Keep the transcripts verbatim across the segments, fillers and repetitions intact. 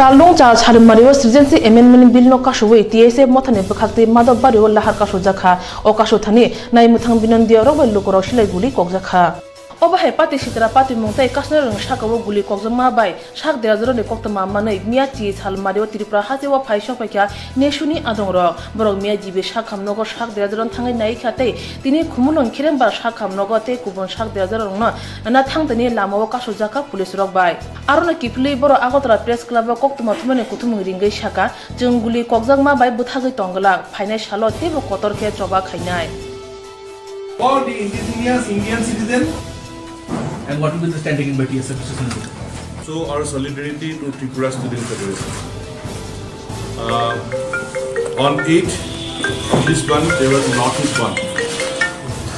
Chalnung Chal Sarimari o Citizenship Amendment Bill no kasui T S F mothani bwkhaktwi Madhobari o lahar kasujak kha. O kasuthani naimwthang binondiya rok bai lukurok silai guli kokjak kha. Obo hai pati sitra patimung tei kasnai rokni saka o guli kokjakma bai sak dera jorani koktwma manwi miya chi sal mari o Tripura haste o phai sokphaikha Nesuni adongrok. Borok miya G B sakham nogo sak dera joran thangwi naikha tei tini Khumulwng Khirembar sakham nogo tei kubun sak dera jorarokno nana thangtani lama o kasujak kha police rok bai. Aroni kiphilwi borok Agartala Press Club o koktwma thumani kuthumung ringwi saka, "Chwng guli kokjakma bai bwthagwi tongglak, phainai salo teibo kotor khe choba khainai." For the indigenous Indian citizen and what will be the standing in by T S F Association? So our solidarity to Tripura Student Federation. Uh, on eight of this month, there was a Northeast Bandh.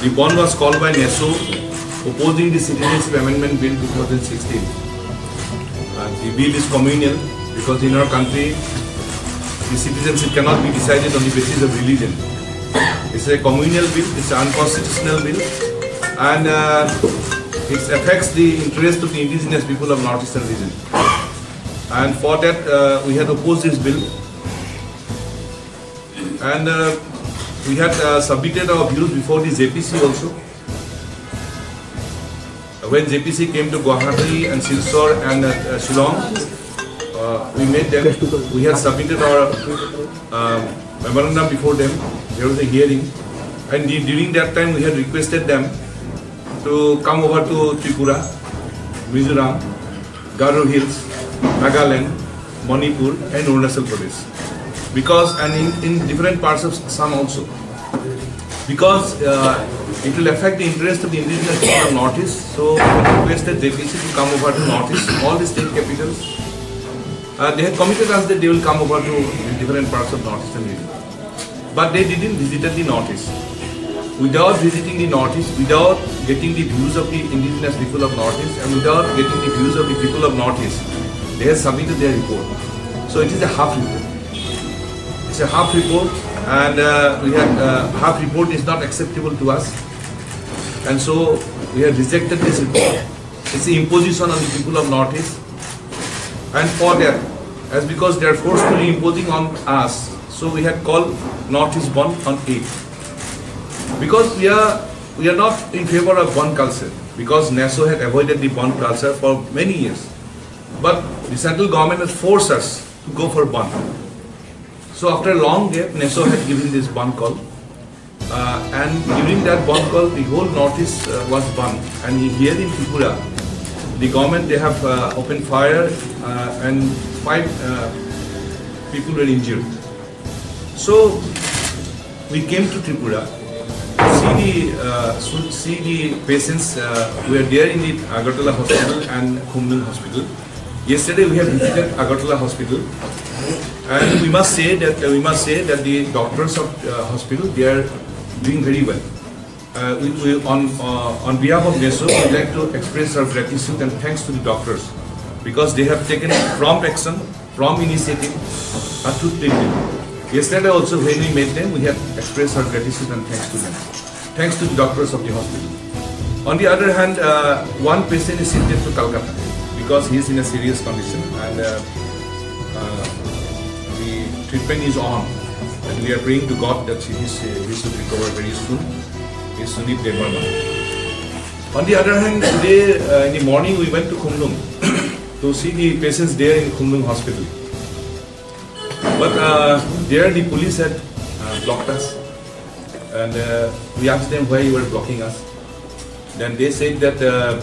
The bandh was called by NESO, opposing the Citizenship Amendment Bill two thousand sixteen. Uh, the bill is communal because in our country, the citizenship cannot be decided on the basis of religion. It's a communal bill, it's an unconstitutional bill, and uh, it affects the interest of the indigenous people of Northeastern region. And for that, uh, we had opposed this bill. And uh, we had uh, submitted our views before the J P C also. When J P C came to Guwahati and Silchar and uh, uh, Shillong, uh, we made them, we had submitted our uh, memorandum before them. There was a hearing, and du- during that time we had requested them to come over to Tripura, Mizoram, Garo Hills, Nagaland, Manipur, and Arunachal Pradesh. Because, and in, in different parts of Assam also. Because uh, it will affect the interest of the indigenous people of Northeast, so we requested J P C to come over to Northeast, all the state capitals. Uh, they had committed us that they will come over to the different parts of Northeastern region. But they didn't visit the Northeast. Without visiting the Northeast, without getting the views of the indigenous people of Northeast and without getting the views of the people of Northeast, they have submitted their report. So it is a half report. It's a half report, and uh, we had uh, half report is not acceptable to us, and so we have rejected this report. It's the imposition on the people of Northeast, and for that, as because they are forcefully imposing on us, so we had called Northeast Bandh on eight. Because we are we are not in favor of bandh culture, because NESO had avoided the bandh culture for many years, but the central government has forced us to go for bandh. So after a long gap, NESO had given this bandh call. Uh, and during that bandh call, the whole Northeast uh, was bandh. And he- here in Tripura, the government, they have uh, opened fire uh, and five uh, people were injured. So we came to Tripura to see the uh, su- see the patients. Uh, we are there in the Agartala hospital and Khumlwng hospital. Yesterday we have visited Agartala hospital, and we must say that we must say that the doctors of uh, hospital, they are doing very well. Uh, we, we, on uh, on behalf of NESO, we would like to express our gratitude and thanks to the doctors, because they have taken prompt action, prompt initiative, uh, to treat them. Yesterday also, when we met them, we have expressed our gratitude and thanks to them. Thanks to the doctors of the hospital. On the other hand, uh, one patient is shifted to Calcutta because he is in a serious condition, and uh, uh, the treatment is on. And we are praying to God that he, is, he should recover very soon. Is Sunit Debbarma. On the other hand, today uh, in the morning we went to Khumlwng to see the patients there in Khumlwng hospital. But uh, there the police had uh, blocked us, and uh, we asked them why you were blocking us. Then they said that uh,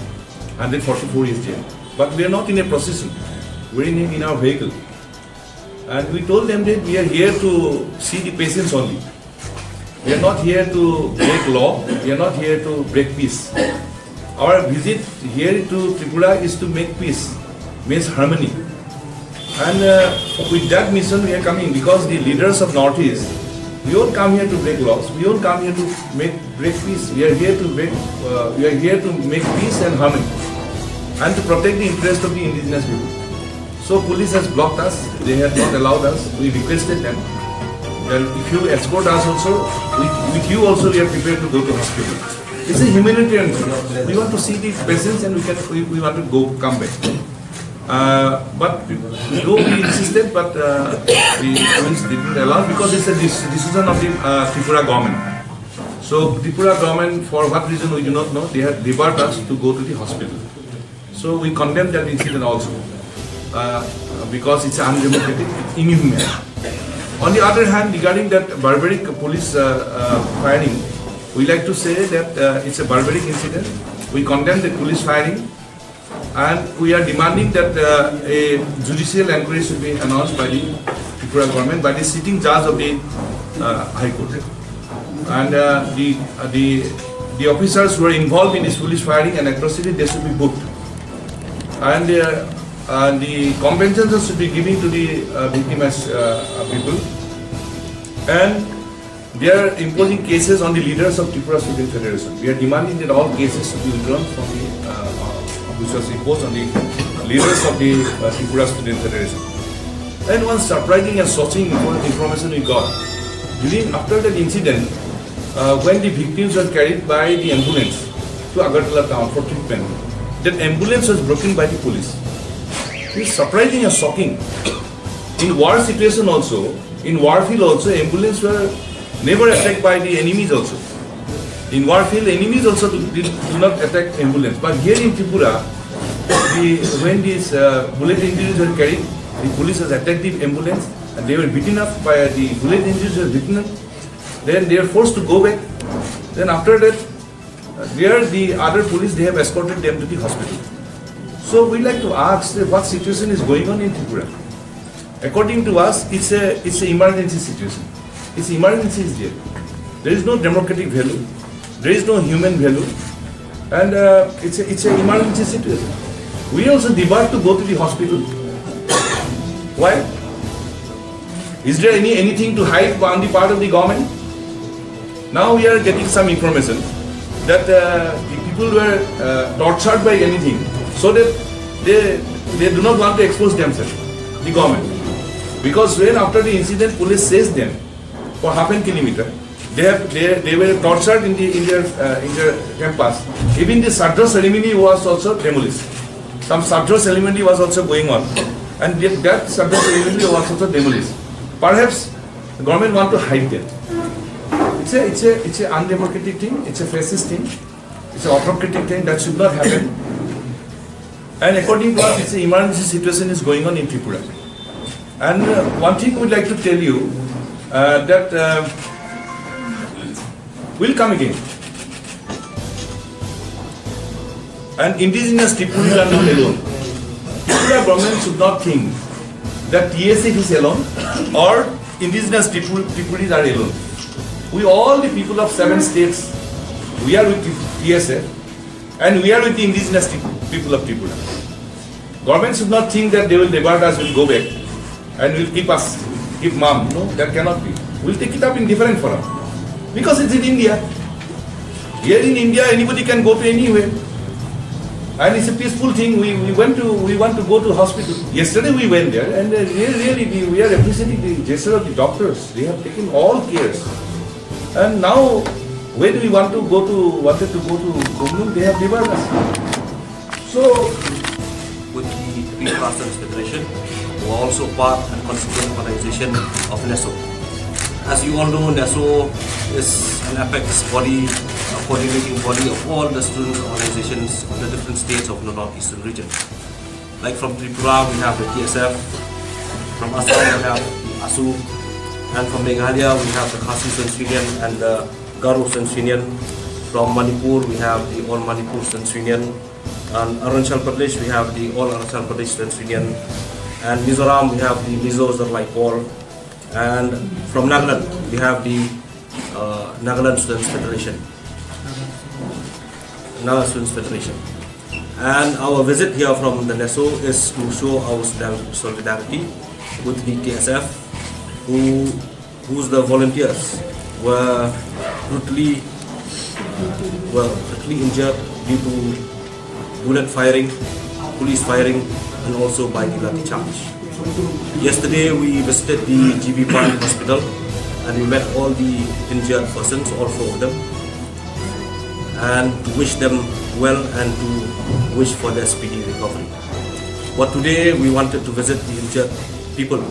one forty-four is there. But we are not in a procession. We are in, in our vehicle. And we told them that we are here to see the patients only. We are not here to break law. We are not here to break peace. Our visit here to Tripura is to make peace, means harmony. And uh, with that mission we are coming, because the leaders of Northeast, we won't come here to break laws. We won't come here to make break peace. We are here to break. Uh, we are here to make peace and harmony, and to protect the interest of the indigenous people. So police has blocked us. They have not allowed us. We requested them that if you escort us also, with, with you also, we are prepared to go to hospital. It's a humanitarian thing. We want to see the patients and we can we, we want to go come back. Uh, but though we insisted, but uh, the police didn't allow because it's a dis- decision of the uh, Tripura government. So Tripura government, for what reason we do not know, they have debarred us to go to the hospital. So we condemn that incident also uh, because it's undemocratic, it's inhuman. On the other hand, regarding that barbaric police uh, uh, firing, we like to say that uh, it's a barbaric incident. We condemn the police firing. And we are demanding that uh, a judicial inquiry should be announced by the Tripura government, by the sitting judge of the uh, High Court. And uh, the, uh, the, the officers who are involved in this police firing and atrocity, they should be booked. And uh, uh, the compensation should be given to the uh, victim as uh, uh, people. And they are imposing cases on the leaders of Tripura Student Federation. We are demanding that all cases should be withdrawn from the uh, uh, which was imposed on the leaders of the uh, Tripura Student Federation. And one surprising and shocking infor- information we got during after that incident, uh, when the victims were carried by the ambulance to Agartala town for treatment, that ambulance was broken by the police. It is surprising and shocking. In war situation also, in war field also, ambulance were never attacked by the enemies also. In war field, enemies also do, did, do not attack ambulance. But here in Tripura, the, when these uh, bullet injuries were carried, the police has attacked the ambulance and they were beaten up by the bullet injuries were beaten up. Then they are forced to go back. Then after that, uh, there the other police, they have escorted them to the hospital. So we like to ask that what situation is going on in Tripura. According to us, it's a it's an emergency situation. It's emergency is there. There is no democratic value. There is no human value, and uh, it's a, it's an emergency situation. We also debarred to go to the hospital. Why? Is there any anything to hide on the part of the government? Now we are getting some information that uh, the people were uh, tortured by anything, so that they they do not want to expose themselves, the government, because when after the incident police chased them for half a kilometer, they have they, they were tortured in the in their uh, in their campus. Even the Shraddha ceremony was also demolished. Some Shraddha ceremony was also going on, and that, that Shraddha ceremony was also demolished. Perhaps the government want to hide that. It's a it's a it's a undemocratic thing. It's a fascist thing. It's an autocratic thing that should not happen. And according to us, it's an emergency situation is going on in Tripura. And uh, one thing we'd like to tell you uh, that uh, will come again. And indigenous Tipuris are not alone. Tripura government should not think that T S F is alone or indigenous Tipu- Tipuris are alone. We all the people of seven states, we are with T S F and we are with the indigenous Tipu- people of Tripura. Government should not think that they will divert us, will go back and will keep us, keep mum. No, that cannot be. We'll take it up in different forum because it's in India. Here in India, anybody can go to anywhere. And it's a peaceful thing. We, we went to we want to go to hospital. Yesterday we went there, and uh, really, really we, we are appreciating the gesture of the doctors. They have taken all cares. And now, when we want to go to wanted to go to Kumlung, they have diverted us. So, with the Tripura Students Federation, who are also part and constituent organization of NESO. As you all know, NESO is an apex body, a coordinating body of all the student organizations of the different states of the northeastern region. Like from Tripura, we have the T S F, from Assam, we have the ASU, and from Meghalaya, we have the Khasi Students Union and the Garo Students Union. From Manipur, we have the All Manipur Students Union. And Arunachal Pradesh, we have the All Arunachal Pradesh Students Union. And Mizoram, we have the Mizo Zarlai Pawl. And from Nagaland, we have the uh, Nagaland Students Federation. Nagaland Students Federation. And our visit here from the NESO is to show our solidar- solidarity with the T S F, who whose the volunteers were brutally were brutally injured due to bullet firing, police firing, and also by the lathi charge. Yesterday, we visited the G B Pant Hospital and we met all the injured persons, all four of them, and to wish them well and to wish for their speedy recovery. But today we wanted to visit the injured people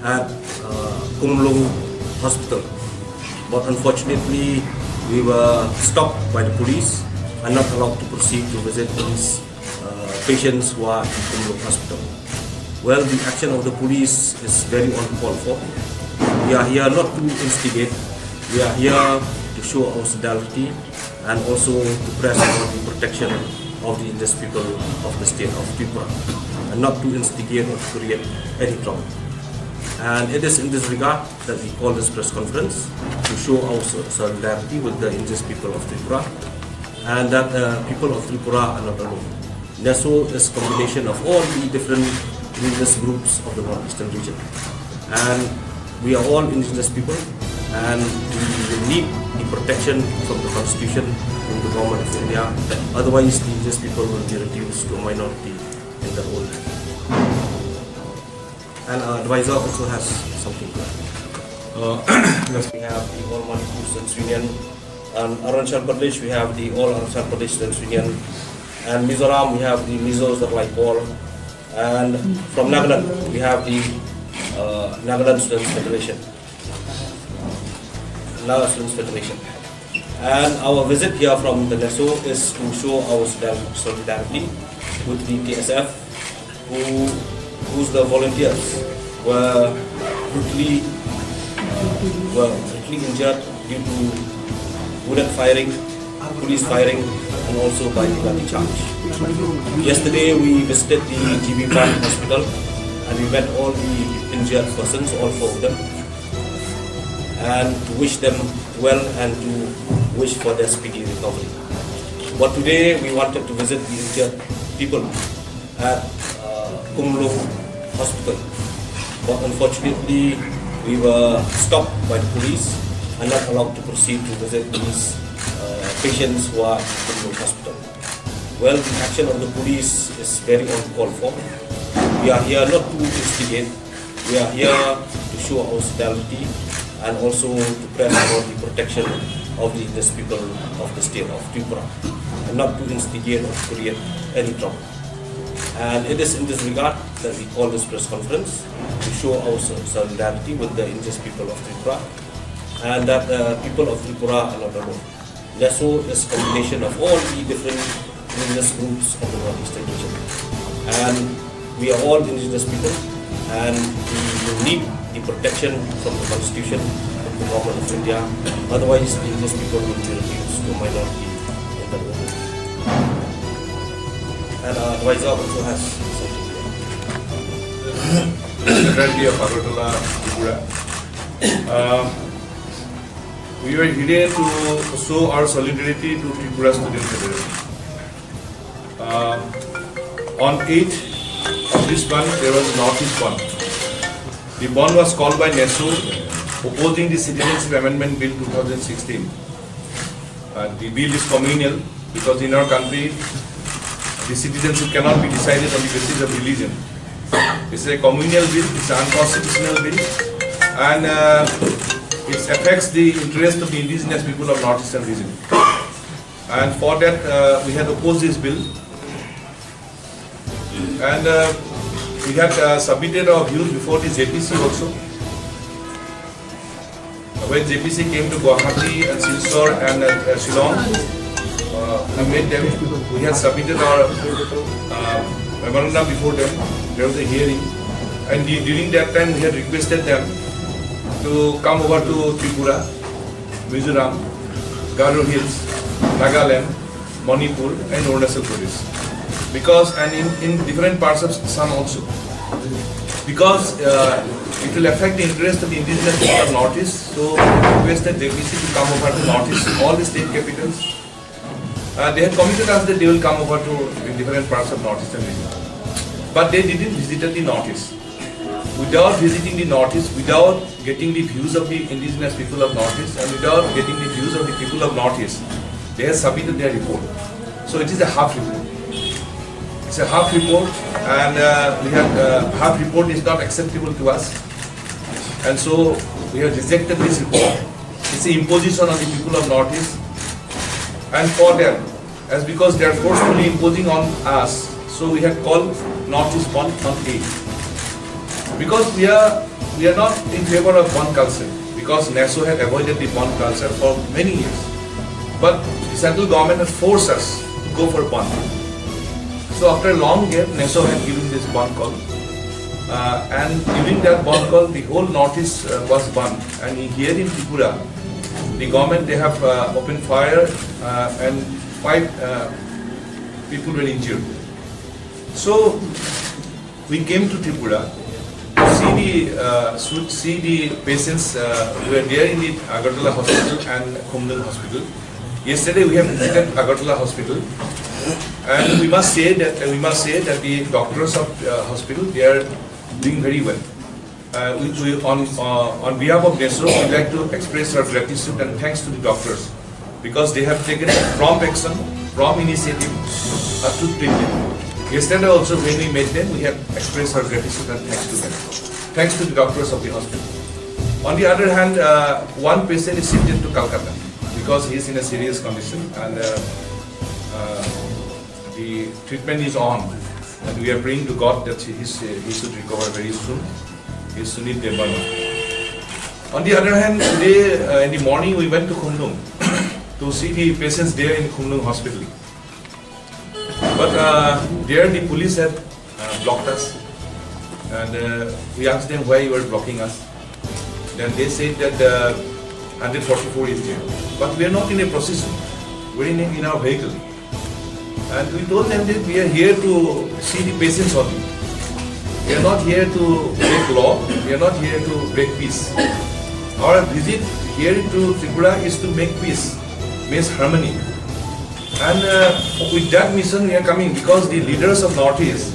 at uh, Khumulwng Hospital. But unfortunately, we were stopped by the police and not allowed to proceed to visit these uh, patients who are in Khumulwng Hospital. Well, the action of the police is very uncalled for. We are here not to instigate, we are here to show our solidarity and also to press for the protection of the indigenous people of the state of Tripura and not to instigate or to create any trouble. And it is in this regard that we call this press conference to show our so- solidarity with the indigenous people of Tripura and that uh, people of Tripura are not alone. NESO is combination of all the different religious groups of the northeastern region. And we are all indigenous people and we will need the protection from the constitution, from the government of India. Otherwise, the indigenous people will be reduced to a minority in the whole. And our advisor also has something to add. Uh, yes. We have the All Manipur Students Union, and Arunachal Pradesh we have the All Arunachal Pradesh Students Union, and Mizoram we have the Mizo Zarlai Pawl, and from Nagaland we have the uh, Nagaland Students Federation. Naga Students Federation. And our visit here from the NESO is to show our solidar- solidarity with the K S F, who whose the volunteers were brutally uh, were brutally injured due to bullet firing, police firing, and also by the lathi charge. Yesterday we visited the G B Pant Hospital and we met all the injured persons, all four of them, and to wish them well and to wish for their speedy recovery. But today we wanted to visit the injured people at uh, Khumulwng Hospital. But unfortunately, we were stopped by the police and not allowed to proceed to visit these uh, patients who are in Khumulwng Hospital. Well, the action of the police is very uncalled for. We are here not to instigate. We are here to show our solidarity and also to press for the protection of the indigenous people of the state of Tripura and not to instigate or create any trouble. And it is in this regard that we call this press conference to show our so- solidarity with the indigenous people of Tripura and that uh, people of Tripura are not alone. NESO is combination of all the different religious groups of the Northeastern region. And we are all indigenous people and we will need the protection from the constitution, from the government of India. Otherwise, the indigenous people will be reduced to a minority in the world. And our advisor also has something to add. Fraternity of Agartala, Tripura. Uh, we were here to show our solidarity to Tripura Student Federation. Uh, on eighth of this month, there was a Northeast Bandh. The bandh was called by NESO, opposing the Citizenship Amendment Bill two thousand sixteen. Uh, the bill is communal because in our country, the citizenship cannot be decided on the basis of religion. It's a communal bill, it's an unconstitutional bill, and uh, it affects the interest of the indigenous people of Northeastern region. And for that, uh, we had opposed this bill. And uh, we had uh, submitted our views before the J P C also. When J P C came to Guwahati and Silchar and uh, uh, Shillong, uh, we made them, we had submitted our uh, memorandum before them. There was a hearing. And the, during that time, we had requested them to come over to Tripura, Mizoram, Garo Hills, Nagaland, Manipur and Arunachal Pradesh. Because, and in, in different parts of Assam also. Because uh, it will affect the interest of the indigenous people of Northeast, so we requested J P C to come over to Northeast, all the state capitals. Uh, they had committed us that they will come over to in different parts of Northeastern region. But they didn't visit the Northeast. Without visiting the Northeast, without getting the views of the indigenous people of Northeast, and without getting the views of the people of Northeast, they have submitted their report. So it is a half report. It's a half report, and uh, we have uh, half report is not acceptable to us, and so we have rejected this report. It's an imposition on the people of Northeast, and for them, as because they are forcefully imposing on us, So we had called Northeast Bandh on eight. Because we are, we are not in favor of bandh culture, because NESO had avoided the bandh culture for many years. But the central government had forced us to go for bandh. So after a long gap, NESO had given this bandh call. Uh, and during that bandh call, the whole Northeast uh, was bandh. And here in Tripura, the government, they have uh, opened fire uh, and five uh, people were injured. So we came to Tripura to see the uh, to see the patients uh, who were there in the Agartala hospital and Khumlung hospital. Yesterday we have visited Agartala hospital, and we must say that we must say that the doctors of uh, hospital, they are doing very well. Uh, we, we, on, uh, on behalf of NESO, we'd like to express our gratitude and thanks to the doctors, because they have taken prompt action, prompt initiative uh, to treat them. Yesterday also, when we met them, we have expressed our gratitude and thanks to them. Thanks to the doctors of the hospital. On the other hand, uh, one patient is shifted to Calcutta because he is in a serious condition, and uh, uh, the treatment is on, and we are praying to God that he, is, he should recover very soon. He is Sunit Debbarma. On the other hand, today uh, in the morning we went to Khumlung to see the patients there in Khumlung hospital. But uh, there the police have uh, blocked us, and uh, we asked them why you are blocking us. Then they said that uh, one forty-four is there, but we are not in a procession. We are in, in our vehicle. And we told them that we are here to see the patients only. We are not here to break law. We are not here to break peace. Our visit here to Tripura is to make peace, make harmony. And uh, with that mission we are coming, because the leaders of Northeast,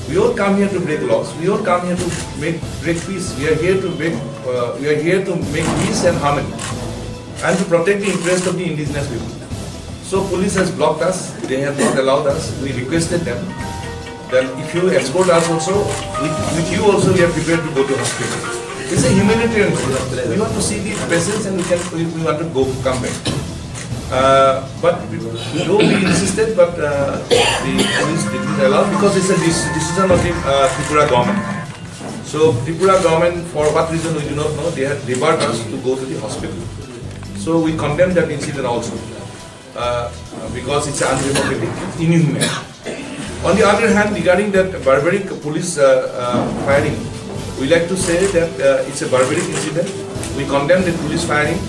we all come here to break laws. We all come here to make break peace. We are here to make uh, we are here to make peace and harmony and to protect the interest of the indigenous people. So police has blocked us, they have not allowed us. We requested them that if you escort us also, with, with you also we are prepared to go to hospital. It's a humanitarian matter. We want to see the patients and we, can, we, we want to go come back. Uh, but we, though we insisted, but uh, the police didn't allow because it's a dec- decision of the uh, Tripura government. So Tripura government, for what reason we do not know, they had debarred us to go to the hospital. So we condemn that incident also, uh, because it's undemocratic, inhuman. On the other hand, regarding that barbaric police uh, uh, firing, we like to say that uh, it's a barbaric incident. We condemn the police firing,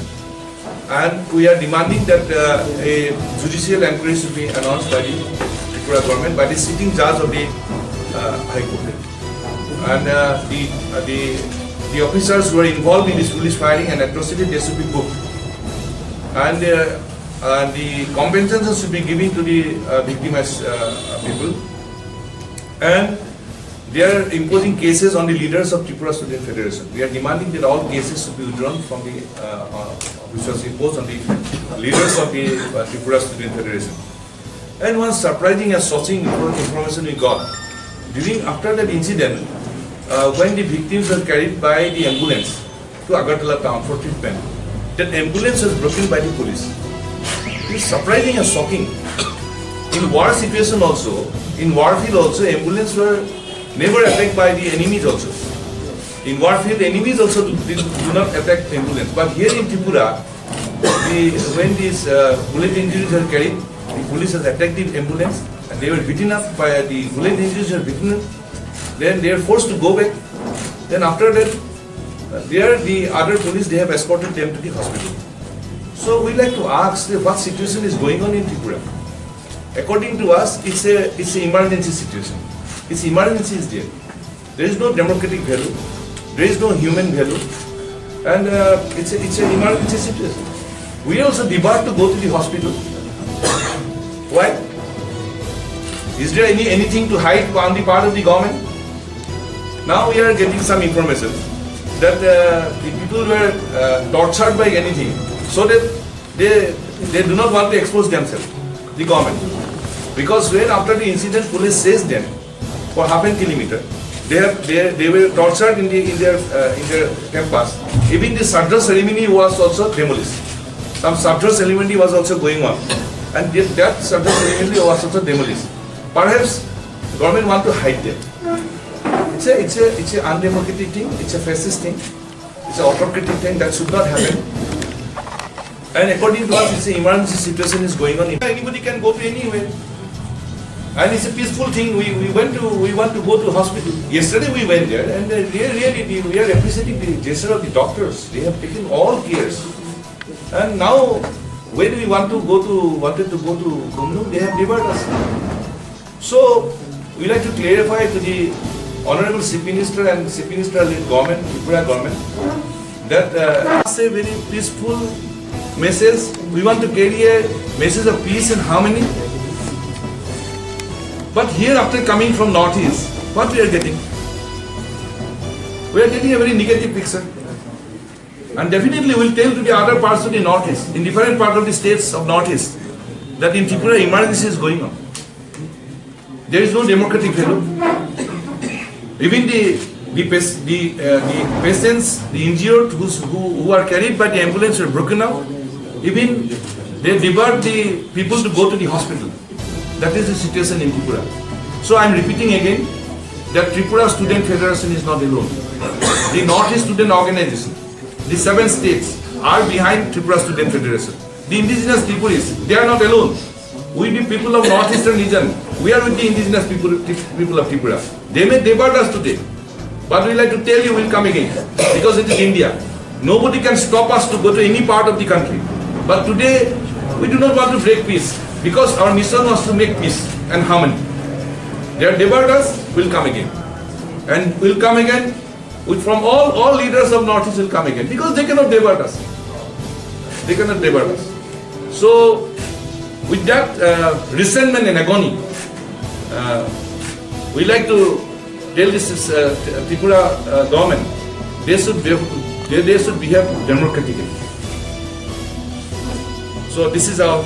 and we are demanding that uh, a judicial inquiry should be announced by the Tripura government, by the sitting judge of the uh, High Court. And uh, the, uh, the, the officers who are involved in this police firing and atrocity, they should be booked. And uh, uh, the compensation should be given to the uh, victimized uh, people. And they are imposing cases on the leaders of Tripura Student Federation. We are demanding that all cases should be withdrawn from the uh, uh, which was imposed on the leaders of the uh, Tripura Student Federation. And one surprising and shocking info- information we got. During after that incident, uh, when the victims were carried by the ambulance to Agartala town for treatment, that ambulance was broken by the police. It's surprising and shocking. In war situation also, in war field also, ambulance were never attacked by the enemies also. In war field, enemies also do, do not attack ambulance. But here in Tripura, the, when these uh, bullet injuries were carried, the police has attacked the ambulance and they were beaten up by the bullet injuries were beaten up. Then they are forced to go back. Then after that, uh, there the other police, they have escorted them to the hospital. So we like to ask that what situation is going on in Tripura. According to us, it's a it's an emergency situation. It's emergency is there. There is no democratic value. There is no human value. And uh, it's, a, it's an emergency situation. We also debarred to go to the hospital. Why? Is there any anything to hide on the part of the government? Now we are getting some information that uh, the people were uh, tortured by anything, so that they they do not want to expose themselves, the government, because when after the incident police chased them for half a kilometer, they have they, they were tortured in the in their uh, in their campus. Even the Shraddha ceremony was also demolished. Some Shraddha ceremony was also going on, and that, that Shraddha ceremony was also demolished. Perhaps Government want to hide them. It's a, it's a, it's a undemocratic thing, it's a fascist thing, it's an autocratic thing that should not happen. And according to us, it's an emergency situation is going on. Anybody can go to anywhere. And it's a peaceful thing. We, we went to, we want to go to hospital. Yesterday we went there and uh, re- really we, we are appreciating the gesture of the doctors. They have taken all cares. And now when we want to go to, wanted to go to Kumnu, they have debarred us. So, we like to clarify to the Honorable Chief Minister and Chief Minister led government, Tripura government, that uh, it's a very peaceful message. We want to carry a message of peace and harmony. But here, after coming from Northeast, what we are getting? We are getting a very negative picture. And definitely, we'll tell to the other parts of the Northeast, in different part of the states of Northeast, that in Tripura, emergency is going on. There is no democratic value. Even the the, pas- the, uh, the patients, the injured who's, who, who are carried by the ambulance are broken up. Even they divert the people to go to the hospital. That is the situation in Tripura. So I am repeating again that Tripura Student Federation is not alone. The Northeast Student Organization, the seven states are behind Tripura Student Federation. The indigenous Tripuris, they are not alone. We, the people of Northeastern region, we are with the indigenous people, people of Tripura. They may divert us today, but we like to tell you, we'll come again, because it is India. Nobody can stop us to go to any part of the country. But today, we do not want to break peace, because our mission was to make peace and harmony. They have divert us, we'll come again. And we'll come again with, from all, all leaders of Northeast will come again, because they cannot divert us. They cannot divert us. So, with that uh, resentment and agony, uh, we like to tell this is, uh, Tripura uh, government, they should be, they, they should behave democratically. So this is our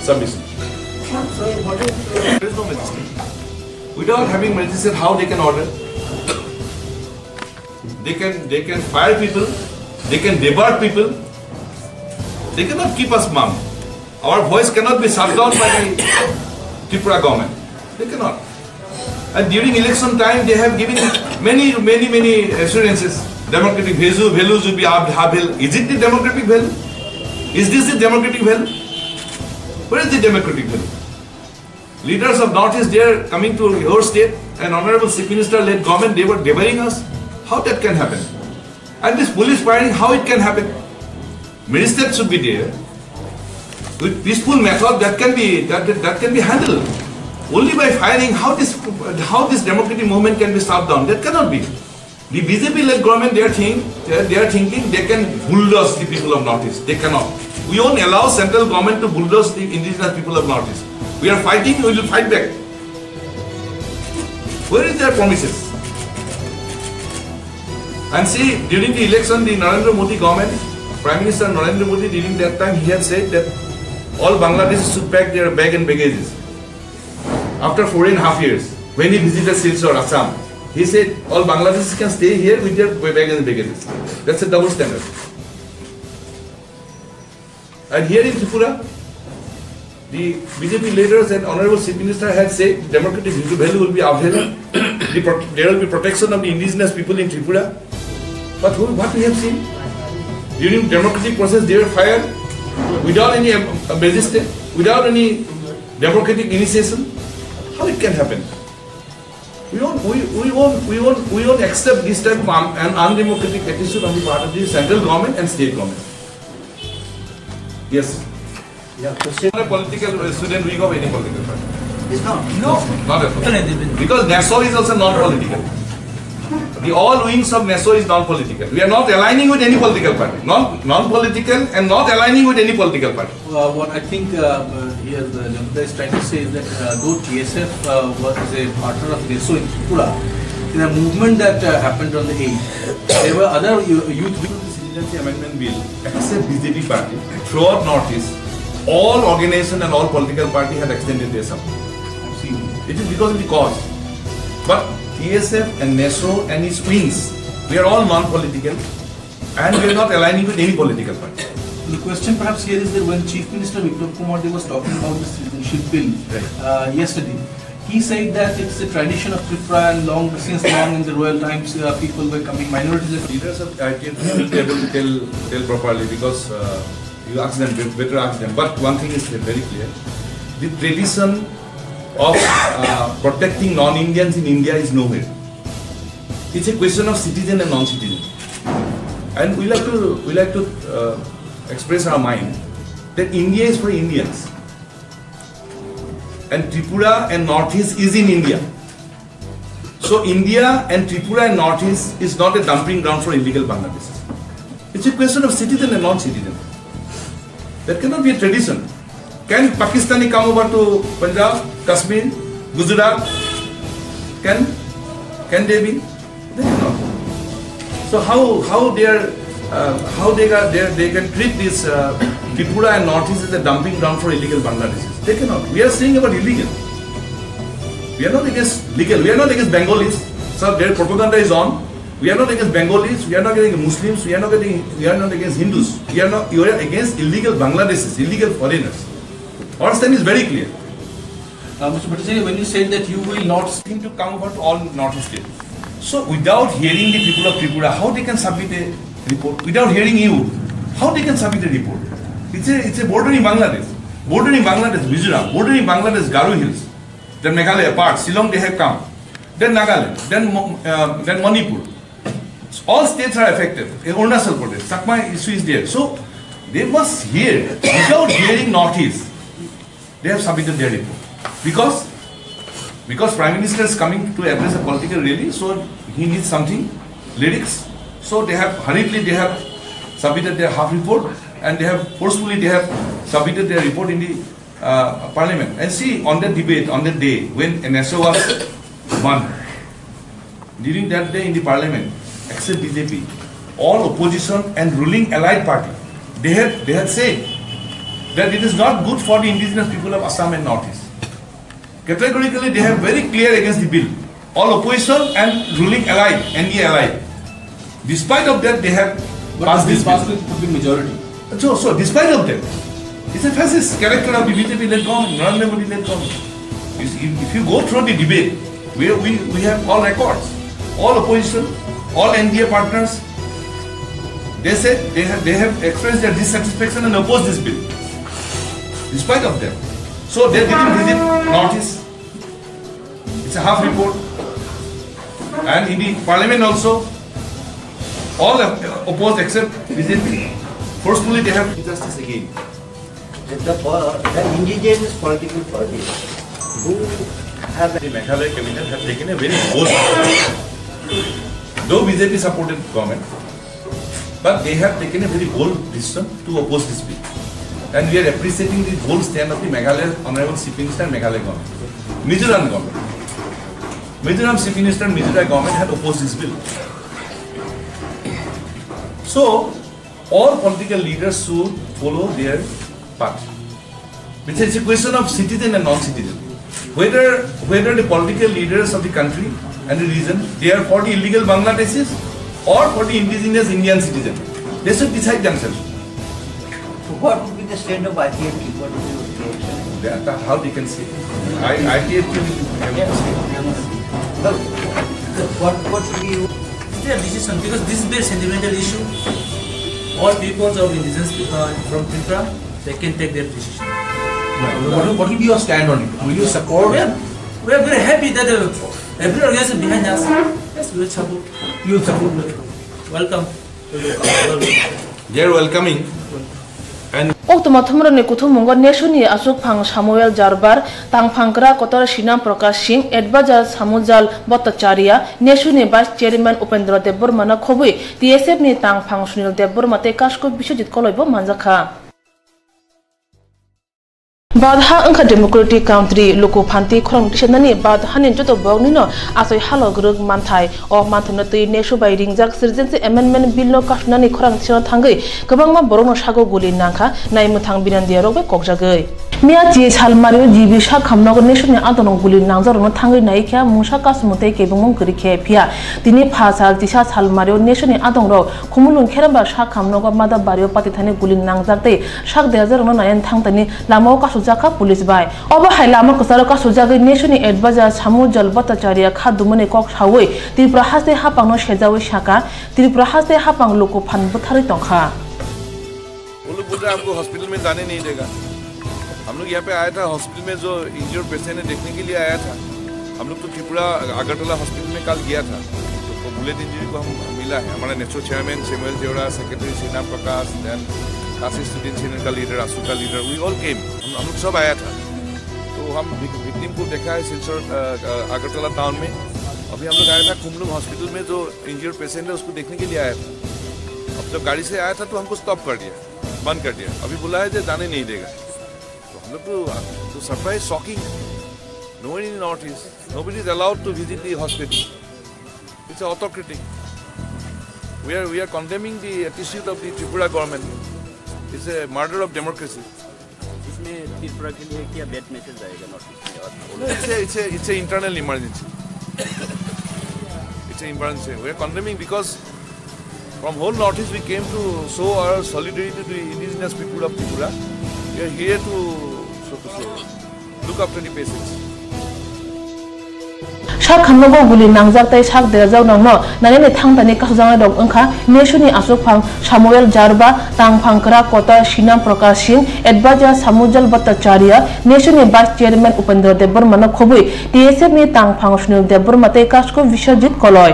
submission. Sir, what is, uh, there is no magistrate. Without having magistrate, how they can order? They can, they can fire people, they can deport people. They cannot keep us mum. Our voice cannot be shut down by the Tripura government. They cannot. And during election time, they have given many, many, many assurances. Democratic value, values will be up- upheld. Is it the democratic value? Is this the democratic value? Where is the democratic value? Leaders of Northeast, they are coming to your state, and Honorable Chief Minister led government, they were devarying us. How that can happen? And this police firing, how it can happen? Magistrate should be there. With peaceful method, that can be, that, that, that can be handled. Only by firing, how this, how this democratic movement can be shut down? That cannot be. The B J P led government, they are think, they are, they are thinking they can bulldoze the people of Northeast. They cannot. We won't allow central government to bulldoze the indigenous people of Northeast. We are fighting, we will fight back. Where is their promises? And see, during the election, the Narendra Modi government, Prime Minister Narendra Modi, during that time, he had said that all Bangladeshis should pack their bag and baggages. After four and a half years, when he visited Silchar, Assam, he said all Bangladeshis can stay here with their bag and baggages. That's a double standard. And here in Tripura, the B J P leaders and Honorable Chief Minister had said democratic value will be upheld. The pro- there will be protection of the indigenous people in Tripura. But who, what we have seen? During democratic process, they were fired without any um, magistrate, without any democratic initiation. How it can happen? We won't, we, we won't, we won't, we won't accept this type of un- an undemocratic attitude on the part of the central government and state government. Yes. Yeah, question. Not a political uh, student wing of any political party. It's not. No. Not at all. Because NESO is also non-political. The all wings of NESO is non-political. We are not aligning with any political party. Non, non-political and not aligning with any political party. Uh, what I think uh, uh, here the Janata is trying to say is that uh, though T S F uh, was a partner of NESO in Tripura, in a movement that uh, happened on the eighth, there were other yo- youth. Citizenship Amendment Bill, except B J P party, throughout Northeast, all organization and all political party have extended their support. I've seen it. It is because of the cause. But T S F and NESO and its wings, we are all non-political and we are not aligning with any political party. The question perhaps here is that when Chief Minister Biplab Kumar Deb was talking about the citizenship bill Right. uh, yesterday, He said that it's a tradition of Tripura and long, since long in the royal times, uh, people were coming, minorities were coming. Leaders of I T F will be able to tell, tell properly because, uh, you ask them, be-, better ask them. But one thing is very clear. The tradition of, uh, protecting non-Indians in India is nowhere. It's a question of citizen and non-citizen. And we like to, we like to, uh, express our mind that India is for Indians. And Tripura and Northeast is in India. So India and Tripura and Northeast is not a dumping ground for illegal Bangladeshis. It's a question of citizen and non-citizen. That cannot be a tradition. Can Pakistani come over to Punjab, Kashmir, Gujarat? Can, can they be? They cannot. So how, how they are, uh, how they are, they, they can treat this, uh, Tripura and Northeast as a dumping ground for illegal Bangladeshis? They cannot. We are saying about illegal. We are not against legal. We are not against Bengalis. Sir, their propaganda is on. We are not against Bengalis. We are not against Muslims. We are not against, we are not against Hindus. We are not. You are against illegal Bangladeshis, illegal foreigners. Our stand is very clear. Uh, Mister Bhattacharya, when you said that you will not seem to come over to all North East states. So without hearing the people of Tripura, how they can submit a report? Without hearing you, how they can submit a report? It's a, it's a bordering Bangladesh, bordering Bangladesh, Mizoram, bordering Bangladesh, Garo Hills, then Meghalaya part, Shillong they have come, then Nagaland, then Mo-, uh, then Manipur. All states are affected. In Arunachal Pradesh, Chakma issue is there. So they must hear. Without hearing Northeast, they have submitted their report. Because, because Prime Minister is coming to address a political rally, so he needs something, lyrics. So they have hurriedly, they have submitted their half report, and they have forcefully, they have submitted their report in the, uh, parliament. And see, on the debate, on the day when N S O was won, during that day in the parliament, except B J P, all opposition and ruling allied party, they had, they had said that it is not good for the indigenous people of Assam and Northeast. Categorically, they have very clear against the bill. All opposition and ruling allied, N D A allied. Despite of that, they have But passed this this bill. Passed with big majority. So, so despite of that, it's a fascist character of the B J P led government, Narendra Modi led government. If, if, if you go through the debate, we, we, we have all records, all opposition, all N D A partners, they said they have, they have expressed their dissatisfaction and opposed this bill. Despite of that, so they didn't visit Northeast. It's a half report. And in the parliament also, all have opposed except B J P. Forcefully they have injustice again. The, the, the indigenous political parties who have the Meghalaya cabinet have taken a very bold, though B J P supported government, but they have taken a very bold decision to oppose this bill. And we are appreciating the bold stand of the Meghalaya Honorable Chief Minister and Meghalaya government. Mizoram government. Mizoram Chief Minister and Mizoram government had opposed this bill. So, all political leaders should follow their path. It's a, it's a question of citizen and non-citizen. Whether, whether the political leaders of the country and the region, they are for the illegal Bangladeshis or for the indigenous Indian citizen, they should decide themselves. What would be the stand of I P F T? What would be your reaction? That, that, how they can say? I, I P F T will have to say. No. What, what should be your It's their decision because this is very sentimental issue. All peoples of indigenous people from Tripura, they can take their decision. Right. What, what will be your stand on it? Will you support? We are, we are very happy that, uh, every organization behind us. Yes, we will support. You will support. Welcome. They are welcoming. Uktuma thumrokni kuthummungo nesuni aswkphang Samuel Jarbar, tangphang kwrak kotor Sinam Prakash Singh, advisor Samujal Bhattacharya, nesuni vice chairman Upendra Debbarmano khobwi T S F ni tangphang Sunil Debbarma tei Kasko Biswajit Koloibo manjakha. Badha wngkha democratic country, luku phanti khorang tisanani badhani joto boroknino achai halok rwk manthai. O manthaino twi nesu bai ringjak Citizenship Amendment Bill no kasunani khorang tisano thangwi kwbangma borokno sago guli nangkha. Naimwthang binandiya rok bai kokjagwi. Miya chi salmario G B sak khamnogo nesoni adongrok guli nangjakrokno thangwi nai khe mungsa kasumung tei kebengmung kwrwi khe phiya. Tini pha sal chisa salmario nesoni adongrok Khumulwng Kheremba sak khamnogo Madabario patithani guli nangjak tei sak derajarokno naiyan thangtani lamao kasukjak kha police bai. Obo hai lama kwcharo kasukjagwi nesoni advisor Samujal Bhattacharya kha dumani kok sawi Tripura haste hapangno sejawi saka, Tripura haste hapang luku phan bwtharwi tongkha. वो लोग बोल रहे हैं, "हमको हॉस्पिटल में जाने नहीं देगा।" हम लोग यहाँ पे आया था, हॉस्पिटल में जो इंजर्ड पेशेंट है, देखने के लिए आया था। हम लोग तो त्रिपुरा, अगरतला हॉस्पिटल में कल गया था, तो, तो बुलेट इंजरी को हम मिला है। हमारा नेचो चेयरमैन सैमुअल देवड़ा, सेक्रेटरी सेना प्रकाश, देन काशी स्टूडेंट्स यूनियन का लीडर, आसू का लीडर, we all came। हम, हम लोग सब आया था। तो हम विक-, विक्टिम को देखा है सिलचर, अ, अ, अगरतला टाउन में। अभी हम लोग आया था खुमलुंग हॉस्पिटल में, जो इंजर्ड पेशेंट है, उसको देखने के लिए आया था। अब जब गाड़ी से आया था, तो हमको स्टॉप कर दिया। बंद कर दिया, अभी बोला है जे जाने नहीं देगा। तो हम लोग तो, तो surprise, shocking. No one in North East, nobody is allowed to visit the hospital. It's autocratic. We are, we are condemning the attitude of the Tripura government. It's a murder of democracy. इसमें त्रिपुरा के लिए क्या bad message जाएगा north east में? और it's a, it's a, it's a internal emergency. It's an emergency. We are condemning because from whole North East we came to show our solidarity to the indigenous people of Tripura. We are here to, so to say, look after the patients. Sak khamnogo guli nangjak tei sak derajaknokno nainani thangtani kasukjaknairok wngkha nesoni achukphang Samuel Jarba, tangphang kwrak kota Sinam Prakash Singh, advisor Samujal Bhattacharya, nesoni vice chairman Upendra Debbarmano khobwi T S F ni tangphang Sunil Debbarma tei kasko Biswajit Koloi.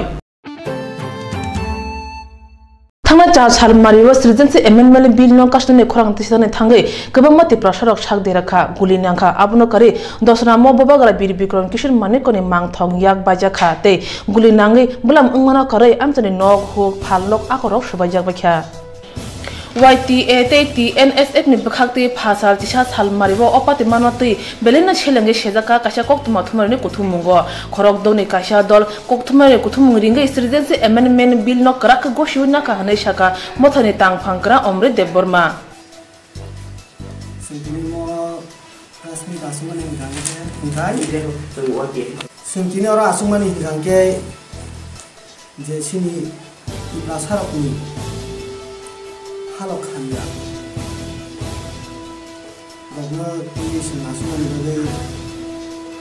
Thangna cha salmario Citizenship Amendment Bill no kasnani khorang tisani thangwi kwbangma Tiprasarok sak dera kha, guli nang kha. Abono karwi Dosramo Bubagra Bir Bikram Kishore Manikko ni mangthok yak baijak kha tei guli nangwi bwlam wngmano karwi amchaini nok, huk, phalnok akorok swbaijak bai kha. Y T A tei T N S F ni bwkhak twi pha sal chisa salmario o patimano twi belai no selengwi sejak kha kaisa koktwma thumarini kuthummungo. Khorokdokni kaisa dol koktwmani kuthumung ringwi Citizenship Amendment Bill no kwrak khe gosiwi nakha hwnwi sakha Mothani tangphang kwra Omrit Debbarma. Chwng tini mo press meet aswkmani hwnkha hwnkhe, hwnkhe chwng tini oro aswkmani hwnkha hwnkhe je chini Tiprasarokni halok hamya rokno tini chwng aswkmani bagwi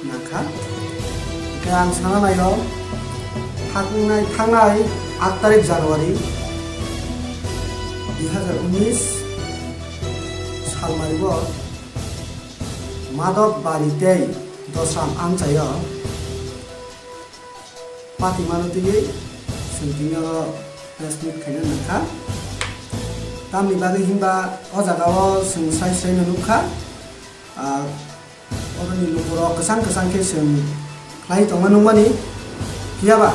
nangkha. Hwnkhe ang sana naio, thangnai, thangnai aat tarik January dui hazar unis salmaribo Madhop Bari tei Dosram amchaio patimano twiwi chwng tini oro press meet khaina nangkha. Tamni bagwi hinba o jagao chwng sai saino nukha, ah, oroni lukurok kwchang kwchang khe chwng khlai tongma nukmani. Phiyaba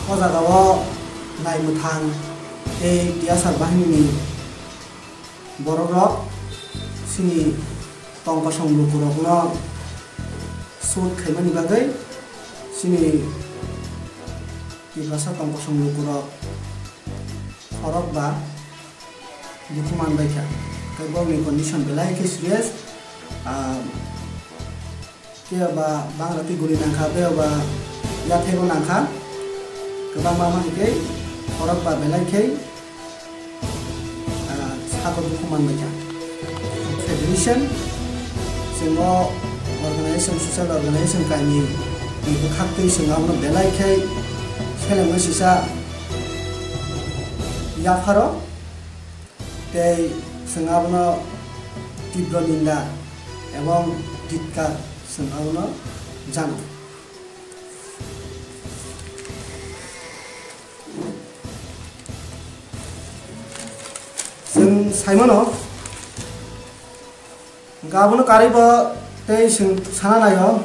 o jagao nai mwthang tei tiyasar bahinini borokrok chini tongkosong lukurokno shoot khaimani bagwi chini Tiprasa tongkosong lukurok khorok ba dukhu manbaikha. Tei bokni condition belai khe serious, ah, Khe ba bangra twi guli nangkha, tei ba yathego nangkha, kwbangma ma hinkhe khorok ba belai khe, ah, sago dukhu manbaikha. Federation, chwng o organization, social organization kainwi ni bwkhak twi chwng abono belai khe selengwi sisa yapharo. Tei chwng abono tibro ninda ebong dhikkar chwng abono jano. Chwng saimano, hwnkhe abono karwibo tei chwng sana naio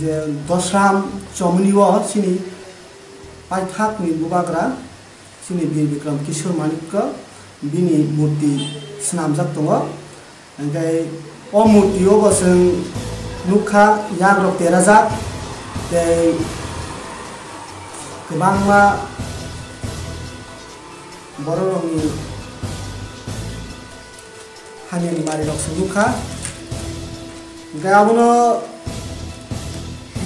je Dosram chomoni o chini paithakni bubagra chini Bir Bikram Kishore Manikko bini murti swnamjak tongo. Hwnkhe o murti o bo chwng nukha yakrok terajak tei kwbangma bororokni Hamyani marirok se nukha. Hingke abono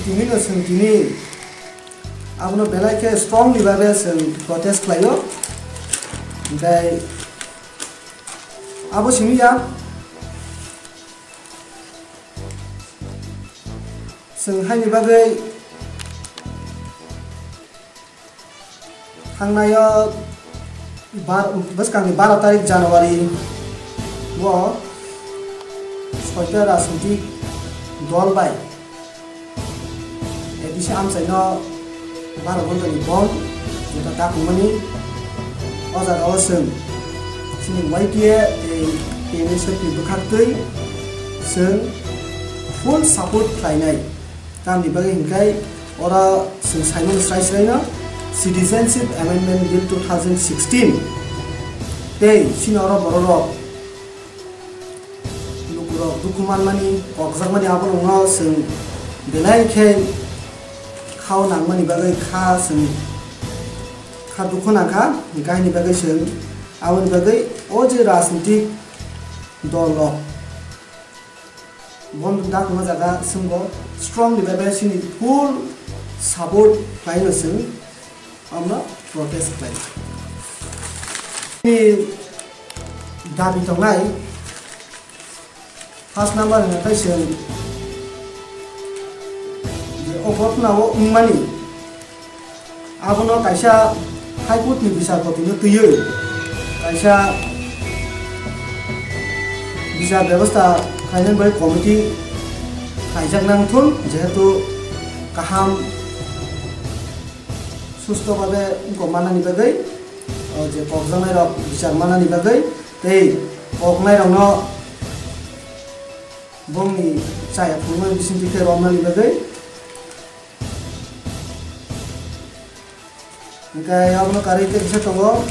tini no chwng tini abono belai khe strongly babe chwng protest khlaio. Hingke abo simi ya chwng haini bagwi Thangnaio bar-, bwskangni baro tarik January o soita rajnitik dol bai A D C amchaino baro ghontani bond jeta dakungmani o jagao chwng chini Y T A tei T N S F ni bwkhaktwi chwng full support khlainai. Tamni bagwi hwnkhe oro chwng saimano srai srai no Citizenship Amendment Bill two thousand sixteen tei chini oro bororok lukurok dukhu manmani, kokjakmani aborokno chwng belai khe khao nangmani bagwi kha chwng kha dukhu nangkha, hwnkhe haini bagwi chwng aboni bagwi o je rajnitik dol rok Bonduk dakuma jaga swngo strongly bai bai sini full support khlaino chwng amno protest khlai. Ni dabi tongnai first number hwnkhe chwng je o ghotna o wngmani Abono kaisa High Court ni bisarpoti no twiwi kaisa bichar bebosta khlainani bai committee khaijak nang thun, jehetu kaham susto babe wngkok manani bagwi, o je kokjaknai rok bichar manani bagwi tei koknai rokno bongni chaya phunukmani bisingtwi khe romnani bagwi. Hingke abono karwi tei kisa tongo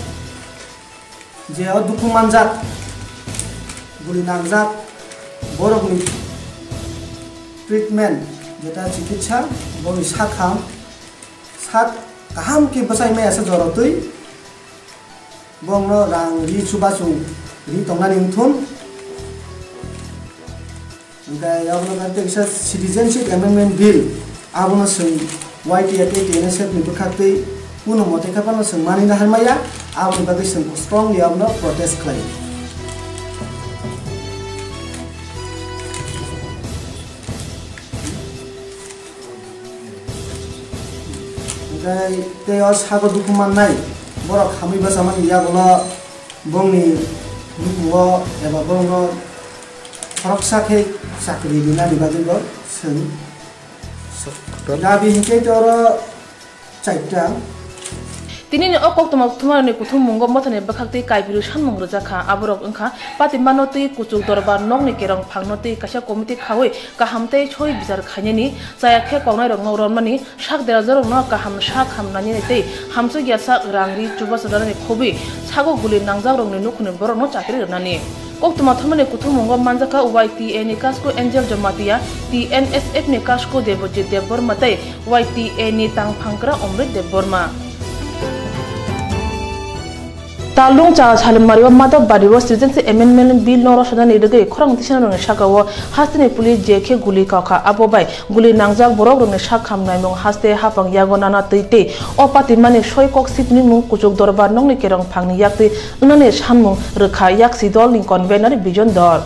je o dukhu manjak, guli nangjak, borokni treatment jeta chikitsa, boni sakham sak kaham khe bwsai maya se jorotwi. Bongno rang ri chubachu ri tongnani wngthun. Hingke abono khe tei kisa Citizenship Amendment Bill, abono chwng Y T A tei T N S F ni bwkhaktwi kuno mote khe phano chwng manina hai maya, aboni bagwi chwng strongly abono protest khlai. Hingke tei o sago dukhu mannai borok hamwi bachamani yagulo bongni nukhungo eba borokno khoroksa khe chakri rinani bagwibo chwng dabi hingke tei oro Chaita. Tinini o koktwma thumarokni kuthummungo mothani bwkhaktwi kaipiru sanmung rwjakha. Aborok wngkha, patimano twi kuchuk dorbar nokni kerong phangno twi kaisa committee khaui kaham tei soi bichar khainani chaya khe koknairokno romnani, sak derajorokno kaham sak ham nainani tei hamsokya sak rang ri chubachu rwnani khobwi sago guli nangjakrokni nukhungni borokno chakri rwnani. Koktwma thumani kuthumungo manjakha Y T A ni Kasku Angel Jamatia, T N S F ni Kasku Debojit Debbarma tei Y T A ni tangphangkra Omrit Debbarma. Talung cha Salimari o Madhab Bari o Citizenship Amendment Bill no rwchapnani rwgwi khorang tisanani saka o hasteni police je khe guli kakha, abo bai guli nangjak borok rokni sak ham naimung haste hapang yago nana twi tei o patimani soi kok sipni mung kuchuk dorbar nokni kerong phangni yaktwi wngnani sanmung rwkha yaksi dol ni convener Bijon Dor.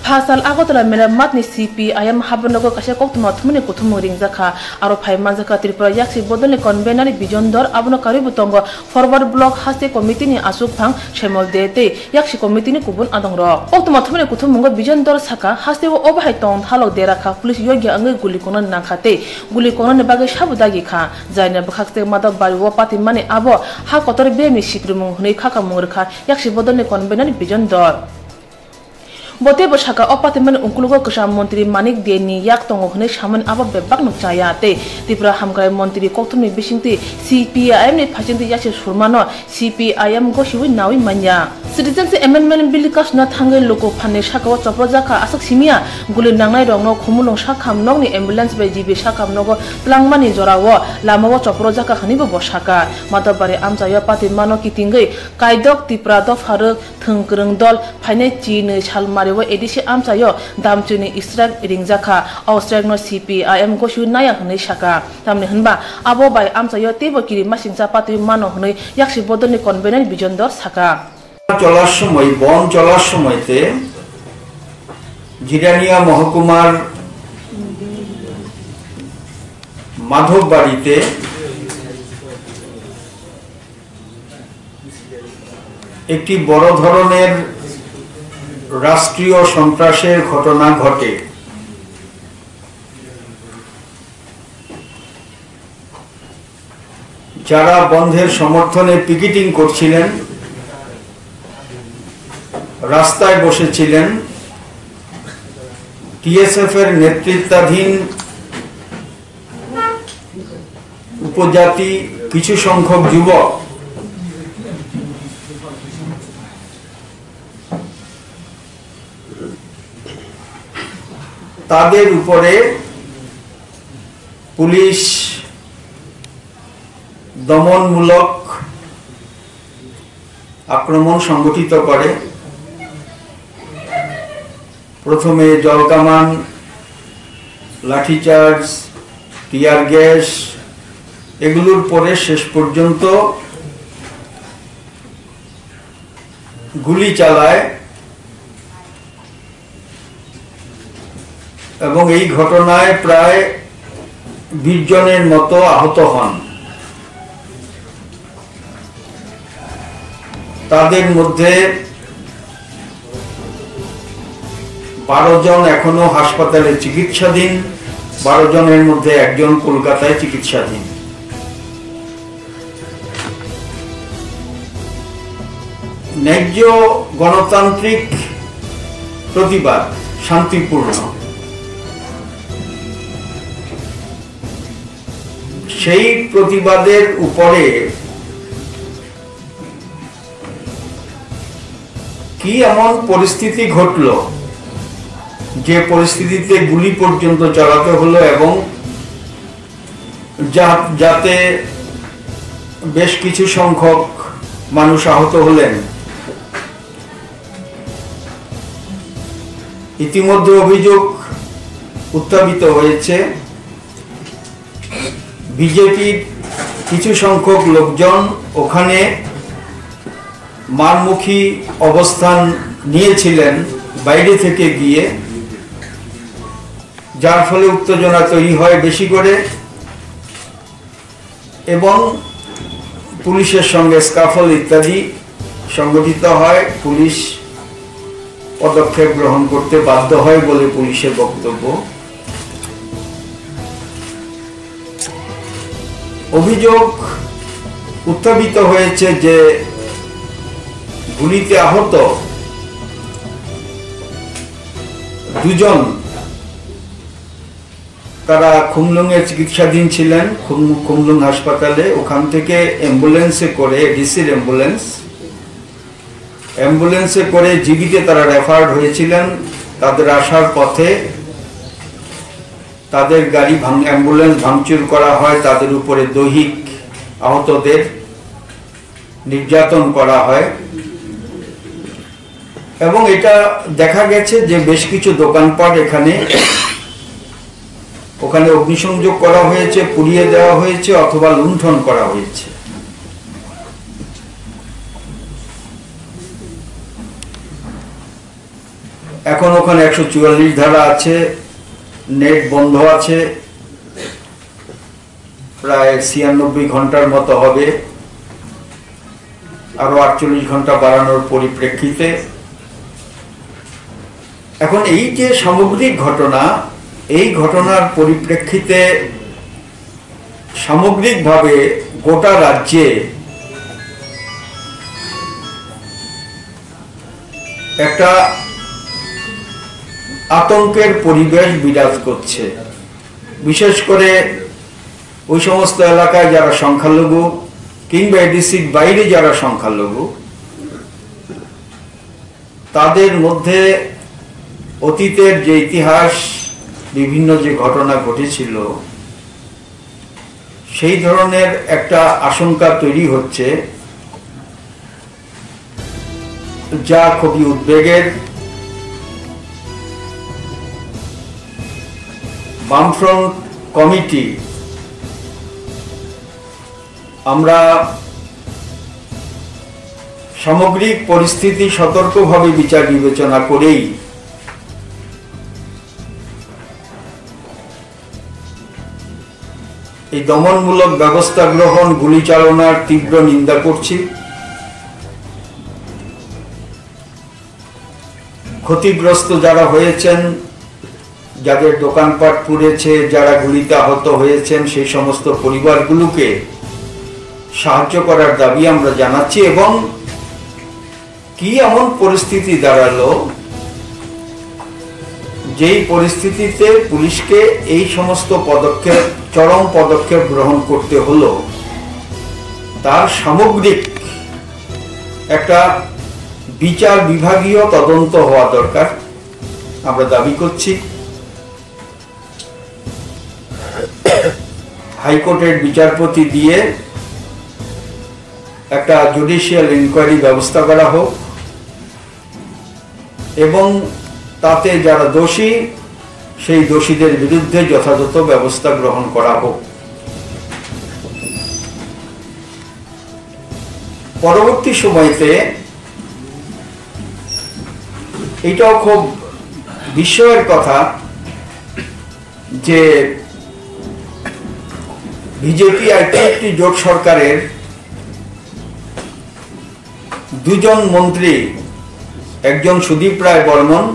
Phasal Agartala Merammat ni C P I M habanogo kaisa koktwma thumani kuthumung ringjakha, aro phai manjakha Tripura yaksi bodol ni convener Bijon Dor, abono karwi bo tongo Forward Block haste committee ni aswk phang Semol De tei yaksi committee ni kubun adongrok. Koktwma thumani kuthumungo Bijon Dor saka, hasteo obo hai tong thalok dera kha, police yokya wngwi guli kongna nangkha tei guli kongnani bagwi sabo dagi kha. Jaina bwkhak tei Madhab Bari o patimani abo ha kotor biyamni sikrwmung hwnwi khakamung rwkha yaksi bodolni convener Bijon Dor. Bo teibo saka, o patimani ungkulugo kwcham montri Manik De ni yak tongo hwnwi samani abo bebak nuk chaya tei Tripura hamkrai montri kokthumni bisingtwi C P I M ni phaisingtwi yaksi surmano C P I M gosiwi nawi manya. Citizenship Amendment Bill kasna thangwi luku phanni sakao choprojakha aswk simiya guli nangnai rokno Khumulwng sakham nokni ambulance bai G B sakham nogo twlangmani jorao lamao choprojakha hwnwibo bo sakha. Mathabari amchaio patimano kitingwi kaidok Tipra dopharwk thwng kwrwng dol phainai chinwi salmario A D C amchaio damchwini strike ringjakha. O strike no C P I M gosiwi naya hwnwi sakha. Tamni hwnba abo bai amchaio teibo kirimasingcha patwi mano hwnwi yaksi bodolni convener Bijon Dor sakha. চলার সময়, বন চলার সময়তে জিরানিয়া মহকুমার মাধববাড়িতে একটি বড় ধরনের রাষ্ট্রীয় সন্ত্রাসের ঘটনা ঘটে। যারা বন্ধের সমর্থনে পিকেটিং করছিলেন, রাস্তায় বসেছিলেন, টিএসএফ এর নেতৃত্বাধীন উপজাতি কিছু সংখ্যক যুবক, তাদের উপরে পুলিশ দমনমূলক আক্রমণ সংগঠিত করে। প্রথমে জলকামান, লাঠিচার্জ, টিয়ার গ্যাস, এগুলোর পরে শেষ পর্যন্ত গুলি চালায় এবং এই ঘটনায় প্রায় বিশ জনের মতো আহত হন। তাদের মধ্যে বারো জন এখনো হাসপাতালে চিকিৎসাধীন, বারো জনের মধ্যে একজন কলকাতায় চিকিৎসাধীন। ন্যায্য গণতান্ত্রিক প্রতিবাদ শান্তিপূর্ণ। সেই প্রতিবাদের উপরে কি এমন পরিস্থিতি ঘটল, যে পরিস্থিতিতে গুলি পর্যন্ত চালাতে হলো এবং যা-, যাতে বেশ কিছু সংখ্যক মানুষ আহত হলেন। ইতিমধ্যে অভিযোগ উত্থাপিত হয়েছে, বিজেপির কিছু সংখ্যক লোকজন ওখানে মারমুখী অবস্থান নিয়েছিলেন বাইরে থেকে গিয়ে, যার ফলে উত্তেজনা তৈরি হয় বেশি করে এবং পুলিশের সঙ্গে স্কাফল ইত্যাদি সংঘটিত হয়। পুলিশ পদক্ষেপ গ্রহণ করতে বাধ্য হয় বলে পুলিশের বক্তব্য। অভিযোগ উত্থাপিত হয়েছে যে গুলিতে আহত দুজন, তারা খুমলুঙে চিকিৎসাধীন ছিলেন, খুম-, খুমলুং হাসপাতালে। ওখান থেকে অ্যাম্বুলেন্সে করে, এডিসির অ্যাম্বুলেন্স, অ্যাম্বুলেন্সে করে জিবিতে তারা রেফার্ড হয়েছিলেন। তাদের আসার পথে তাদের গাড়ি ভাঙ-, অ্যাম্বুলেন্স ভাঙচুর করা হয়, তাদের উপরে দৈহিক আহতদের নির্যাতন করা হয়। এবং এটা দেখা গেছে যে বেশ কিছু দোকানপাট এখানে, ওখানে অগ্নিসংযোগ করা হয়েছে, পুড়িয়ে দেওয়া হয়েছে অথবা লুণ্ঠন করা হয়েছে। এখন ওখানে একশো চুয়াল্লিশ ধারা আছে, নেট বন্ধ আছে, প্রায় ছিয়ানব্বই ঘন্টার মতো হবে, আরো আটচল্লিশ ঘন্টা বাড়ানোর পরিপ্রেক্ষিতে। এখন এই যে সামগ্রিক ঘটনা, এই ঘটনার পরিপ্রেক্ষিতে সামগ্রিকভাবে গোটা রাজ্যে একটা আতঙ্কের পরিবেশ বিরাজ করছে। বিশেষ করে ওই সমস্ত এলাকায় যারা সংখ্যালঘু কিংবা এডিসির বাইরে যারা সংখ্যালঘু, তাদের মধ্যে অতীতের যে ইতিহাস, বিভিন্ন যে ঘটনা ঘটেছিল, সেই ধরনের একটা আশঙ্কা তৈরি হচ্ছে, যা খুবই উদ্বেগের। বামফ্রন্ট কমিটি আমরা সামগ্রিক পরিস্থিতি সতর্কভাবে বিচার বিবেচনা করেই এই দমনমূলক ব্যবস্থা গ্রহণ, গুলি চালনার তীব্র নিন্দা করছি। ক্ষতিগ্রস্ত যারা হয়েছেন, যাদের দোকানপাট পুড়েছে, যারা গুলিতে আহত হয়েছেন, সেই সমস্ত পরিবারগুলোকে সাহায্য করার দাবি আমরা জানাচ্ছি। এবং কি এমন পরিস্থিতি দাঁড়ালো, যেই পরিস্থিতিতে পুলিশকে এই সমস্ত পদক্ষেপ, চরম পদক্ষেপ গ্রহণ করতে হলো, তার সামগ্রিক একটা বিচার বিভাগীয় তদন্ত হওয়া দরকার, আমরা দাবি করছি। হাইকোর্টের বিচারপতি দিয়ে একটা জুডিশিয়াল ইনকোয়ারি ব্যবস্থা করা হোক এবং তাতে যারা দোষী, সেই দোষীদের বিরুদ্ধে যথাযথ ব্যবস্থা গ্রহণ করা হোক। পরবর্তী সময়তে এটাও খুব বিস্ময়ের কথা যে বিজেপি আইপিএফটি জোট সরকারের দুজন মন্ত্রী, একজন সুদীপ রায় বর্মন,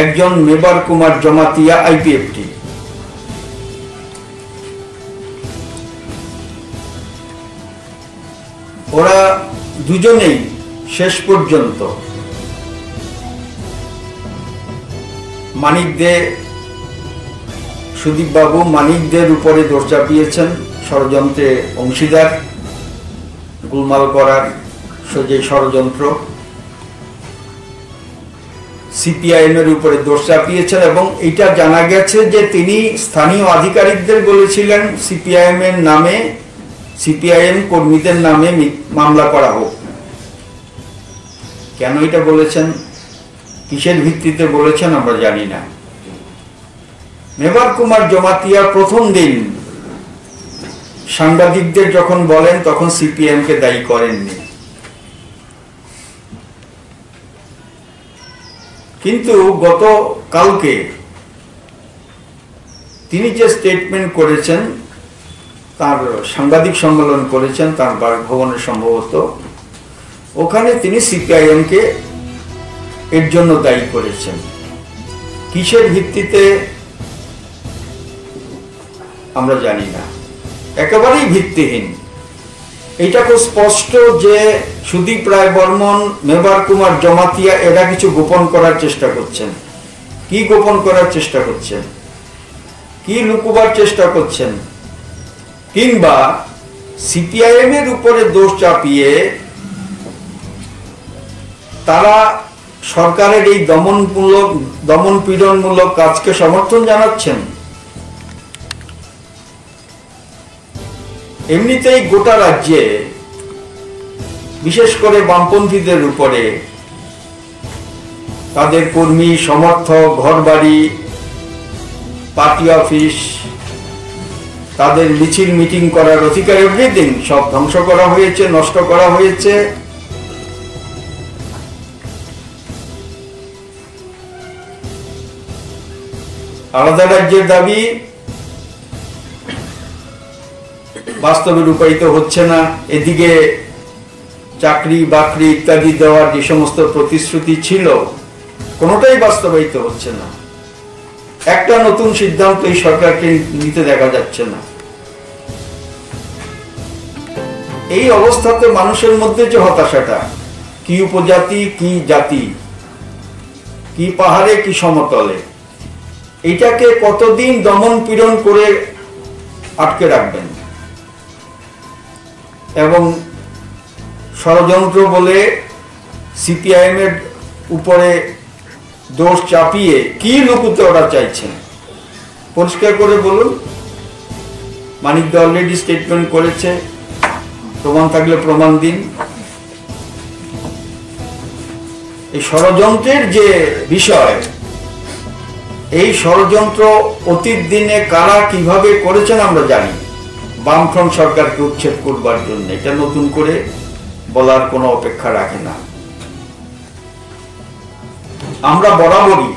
একজন মেবার কুমার জমাতিয়া আইপিএফটি, ওরা দুজনেই শেষ পর্যন্ত মানিক দে, সুদীপ বাবু মানিক দের উপরে দোষ চাপিয়েছেন, ষড়যন্ত্রে অংশীদার, গোলমাল করার স-, যে ষড়যন্ত্র, সিপিআইএম এর উপরে দোষ চাপিয়েছেন এবং এটা জানা গেছে যে তিনি স্থানীয় আধিকারিকদের বলেছিলেন সিপিআইএম এর নামে, সিপিআইএম কর্মীদের নামে মি-, মামলা করা হোক। কেন এটা বলেছেন, কিসের ভিত্তিতে বলেছেন আমরা জানি না। মেবার কুমার জমাতিয়া প্রথম দিন সাংবাদিকদের যখন বলেন তখন সিপিআইএম কে দায়ী করেননি, কিন্তু গত কালকে তিনি যে স্টেটমেন্ট করেছেন, তার সাংবাদিক সম্মেলন করেছেন তার বাসভবনে সম্ভবত, ওখানে তিনি সিপিআইএম কে এর জন্য দায়ী করেছেন। কিসের ভিত্তিতে আমরা জানি না, একেবারেই ভিত্তিহীন। এটা খুব স্পষ্ট যে সুদীপ রায় বর্মন, মেবার কুমার জমাতিয়া এরা কিছু গোপন করার চেষ্টা করছেন। কি গোপন করার চেষ্টা করছেন, কি লুকোবার চেষ্টা করছেন, কিংবা সিপিআইএম এর উপরে দোষ চাপিয়ে তারা সরকারের এই দমনমূলক, দমন পীড়নমূলক কাজকে সমর্থন জানাচ্ছেন। এমনিতেই গোটা রাজ্যে, বিশেষ করে বামপন্থীদের উপরে, তাদের কর্মী, সমর্থক, ঘরবাড়ি, পার্টি অফিস, তাদের মিছিল মিটিং করার অধিকার, এভরিথিং সব ধ্বংস করা হয়েছে, নষ্ট করা হয়েছে। আলাদা রাজ্যের দাবি বাস্তবে রূপায়িত হচ্ছে না। এদিকে চাকরি বাকরি ইত্যাদি দেওয়ার যে সমস্ত প্রতিশ্রুতি ছিল, কোনোটাই বাস্তবায়িত হচ্ছে না। একটা নতুন সিদ্ধান্ত এই সরকারকে নিতে দেখা যাচ্ছে না। এই অবস্থাতে মানুষের মধ্যে যে হতাশাটা, কি উপজাতি, কি জাতি, কি পাহাড়ে, কি সমতলে, এটাকে কতদিন দমন পীড়ন করে আটকে রাখবেন? এবং ষড়যন্ত্র বলে সিপিআইএম এর উপরে দোষ চাপিয়ে কি লুকোতে ওরা চাইছেন? পরিষ্কার করে বলুন। মানিক দা অলরেডি স্টেটমেন্ট করেছে, প্রমাণ থাকলে প্রমাণ দিন। এই ষড়যন্ত্রের যে বিষয়, এই ষড়যন্ত্র অতীত দিনে কারা কিভাবে করেছেন আমরা জানি। বামফ্রন্ট সরকারকে উচ্ছেদ করবার জন্য, এটা নতুন করে বলার কোনো অপেক্ষা রাখে না। আমরা বরাবরই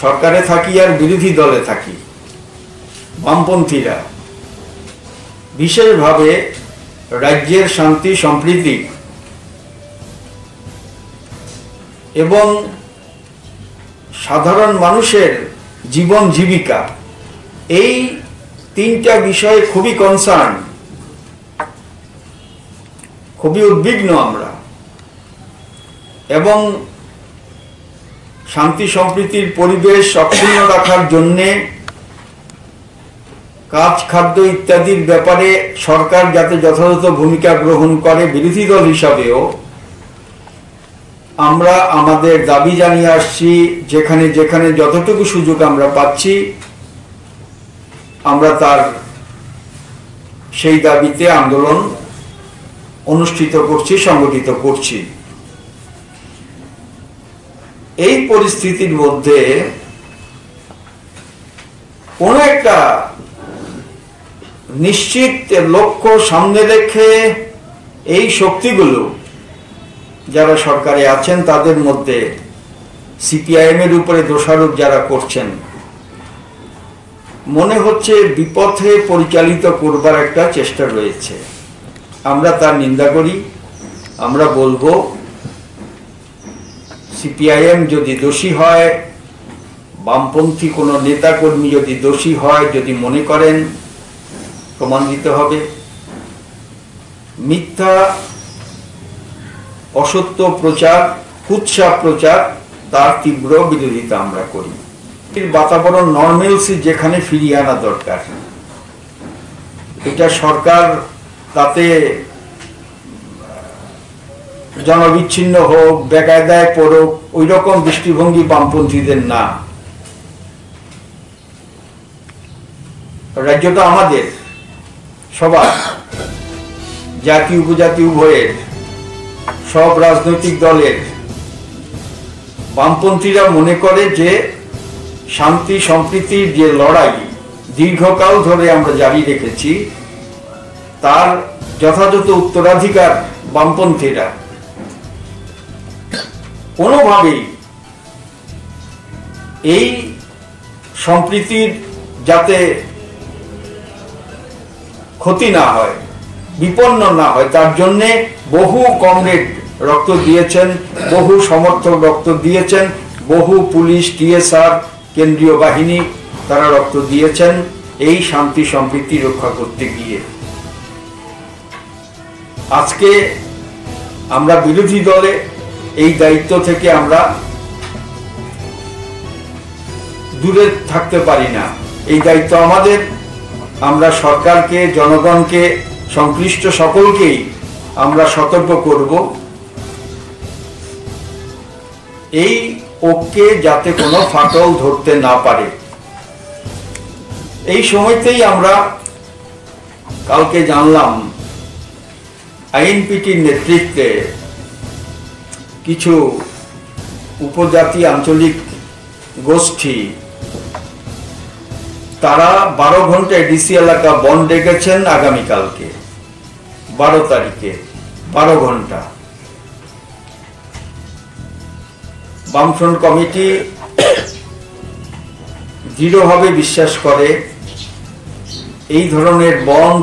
সরকারে থাকি আর বিরোধী দলে থাকি, বামপন্থীরা বিশেষভাবে রাজ্যের শান্তি সম্প্রীতি এবং সাধারণ মানুষের জীবন জীবিকা, এই তিনটা বিষয়ে খুবই কনসার্ন, খুবই উদ্বিগ্ন আমরা। এবং শান্তি সম্প্রীতির পরিবেশ অক্ষুণ্ণ রাখার জন্যে কাজ, খাদ্য ইত্যাদির ব্যাপারে সরকার যাতে যথাযথ ভূমিকা গ্রহণ করে, বিরোধী দল হিসাবেও আমরা আমাদের দাবি জানিয়ে আসছি। যেখানে যেখানে যতটুকু সুযোগ আমরা পাচ্ছি, আমরা তার সেই দাবিতে আন্দোলন অনুষ্ঠিত করছি, সংগঠিত করছি। এই পরিস্থিতির মধ্যে কোনো একটা নিশ্চিত লক্ষ্য সামনে রেখে এই শক্তিগুলো যারা সরকারে আছেন, তাদের মধ্যে সিপিআইএম এর উপরে দোষারোপ যারা করছেন, মনে হচ্ছে বিপথে পরিচালিত করবার একটা চেষ্টা রয়েছে। আমরা তার নিন্দা করি। আমরা বলবো, সিপিআইএম যদি দোষী হয়, বামপন্থী কোনো নেতাকর্মী যদি দোষী হয়, যদি মনে করেন, প্রমাণ দিতে হবে। মিথ্যা, অসত্য প্রচার, কুৎসা প্রচার, তার তীব্র বিরোধিতা আমরা করি। এর বাতাবরণ, নর্মেলসি যেখানে ফিরিয়ে আনা দরকার, এটা সরকার তাতে জনবিচ্ছিন্ন হোক, বেকায়দায় পড়ুক, ওই রকম দৃষ্টিভঙ্গি বামপন্থীদের না। রাজ্যটা আমাদের সবার, জাতি উপজাতি উভয়ের, সব রাজনৈতিক দলের। বামপন্থীরা মনে করে যে শান্তি সম্প্রীতির যে লড়াই দীর্ঘকাল ধরে আমরা জারি রেখেছি, তার যথাযথ উত্তরাধিকার বামপন্থীরা কোনোভাবেই এই সম্প্রীতির যাতে ক্ষতি না হয়, বিপন্ন না হয়, তার জন্যে বহু কমরেড রক্ত দিয়েছেন, বহু সমর্থক রক্ত দিয়েছেন, বহু পুলিশ, টিএসআর, কেন্দ্রীয় বাহিনী, তারা রক্ত দিয়েছেন এই শান্তি সম্প্রীতি রক্ষা করতে গিয়ে। আজকে আমরা বিরোধী দলে, এই দায়িত্ব থেকে আমরা দূরে থাকতে পারি না। এই দায়িত্ব আমাদের। আমরা সরকারকে, জনগণকে, সংশ্লিষ্ট সকলকেই আমরা সতর্ক করব, এই ঐক্যে যাতে কোনো ফাটল ধরতে না পারে। এই সময়তেই আমরা কালকে জানলাম, আইএনপিটির নেতৃত্বে কিছু উপজাতি আঞ্চলিক গোষ্ঠী, তারা বারো ঘন্টা এডিসি এলাকা বন্ধ ডেকেছেন আগামীকালকে, বারো তারিখে, বারো ঘন্টা। বামফ্রন্ট কমিটি দৃঢ়ভাবে বিশ্বাস করে, এই ধরনের বন্ধ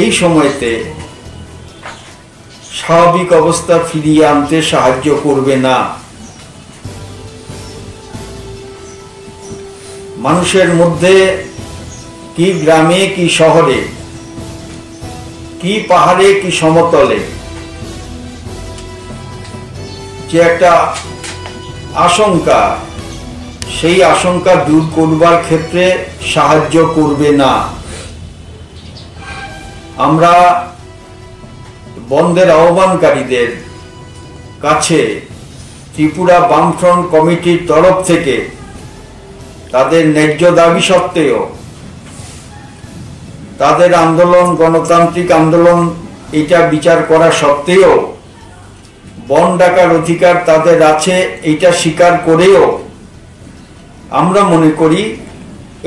এই সময়তে স্বাভাবিক অবস্থা ফিরিয়ে আনতে সাহায্য করবে না। মানুষের মধ্যে, কি গ্রামে কি শহরে, কি পাহাড়ে কি সমতলে, যে একটা আশঙ্কা, সেই আশঙ্কা দূর করবার ক্ষেত্রে সাহায্য করবে না। আমরা বন্ধের আহ্বানকারীদের কাছে ত্রিপুরা বামফ্রন্ট কমিটির তরফ থেকে তাদের ন্যায্য দাবি সত্ত্বেও, তাদের আন্দোলন, গণতান্ত্রিক আন্দোলন, এটা বিচার করা সত্ত্বেও, বন্ধ ডাকার অধিকার তাদের আছে, এটা স্বীকার করেও আমরা মনে করি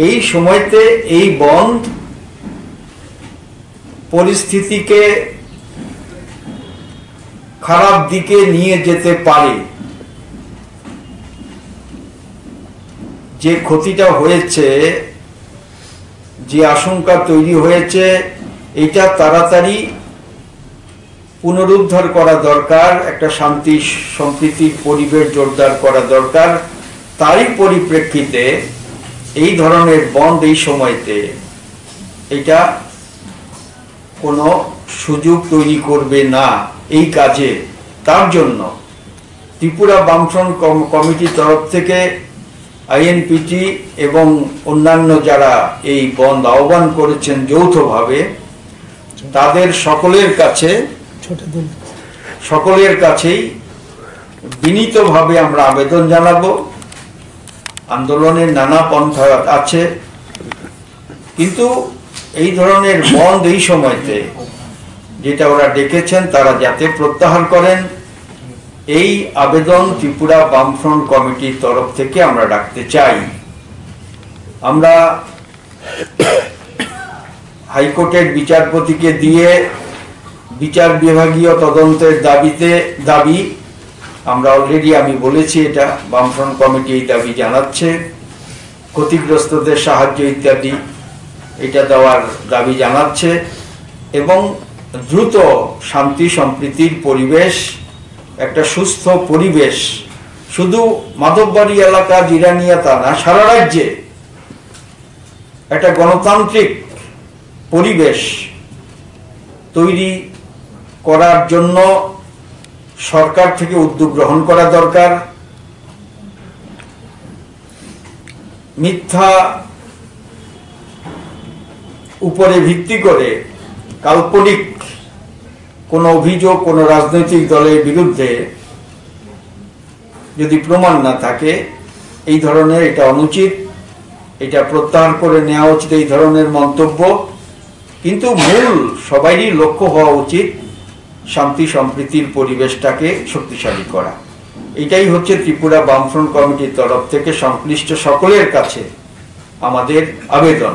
এই সময়তে এই বন্ধ পরিস্থিতিকে খারাপ দিকে নিয়ে যেতে পারে। যে ক্ষতিটা হয়েছে, যে আশঙ্কা তৈরি হয়েছে, এটা তাড়াতাড়ি পুনরুদ্ধার করা দরকার, একটা শান্তি সম্প্রীতির পরিবেশ জোরদার করা দরকার। তারই পরিপ্রেক্ষিতে এই ধরনের বন্ধ এই সময়তে এটা কোনো সুযোগ তৈরি করবে না এই কাজে। তার জন্য ত্রিপুরা বামফ্রন্ট কম-, কমিটির তরফ থেকে আইএনপিটি এবং অন্যান্য যারা এই বন্ধ আহ্বান করেছেন যৌথভাবে, তাদের সকলের কাছে, সকলের কাছেই বিনীতভাবে আমরা আবেদন জানাবো। আন্দোলনের নানা পন্থা আছে, কিন্তু এই ধরনের বন্ধ এই সময়তে যেটা ওরা ডেকেছেন, তারা যাতে প্রত্যাহার করেন, এই আবেদন ত্রিপুরা বামফ্রন্ট কমিটির তরফ থেকে আমরা রাখতে চাই। আমরা হাইকোর্টের বিচারপতিকে দিয়ে বিচার বিভাগীয় তদন্তের দাবিতে, দাবি আমরা অলরেডি, আমি বলেছি, এটা বামফ্রন্ট কমিটি এই দাবি জানাচ্ছে। ক্ষতিগ্রস্তদের সাহায্য ইত্যাদি এটা দেওয়ার দাবি জানাচ্ছে এবং দ্রুত শান্তি সম্প্রীতির পরিবেশ, একটা সুস্থ পরিবেশ শুধু মাধববাড়ি এলাকা, জিরানিয়া তা না, সারা রাজ্যে একটা গণতান্ত্রিক পরিবেশ তৈরি করার জন্য সরকার থেকে উদ্যোগ গ্রহণ করা দরকার। মিথ্যা উপরে ভিত্তি করে কাল্পনিক কোনো অভিযোগ কোনো রাজনৈতিক দলের বিরুদ্ধে যদি প্রমাণ না থাকে, এই ধরনের, এটা অনুচিত, এটা প্রত্যাহার করে নেওয়া উচিত এই ধরনের মন্তব্য। কিন্তু মূল সবারই লক্ষ্য হওয়া উচিত শান্তি সম্প্রীতির পরিবেশটাকে শক্তিশালী করা। এটাই হচ্ছে ত্রিপুরা বামফ্রন্ট কমিটির তরফ থেকে সংশ্লিষ্ট সকলের কাছে আমাদের আবেদন।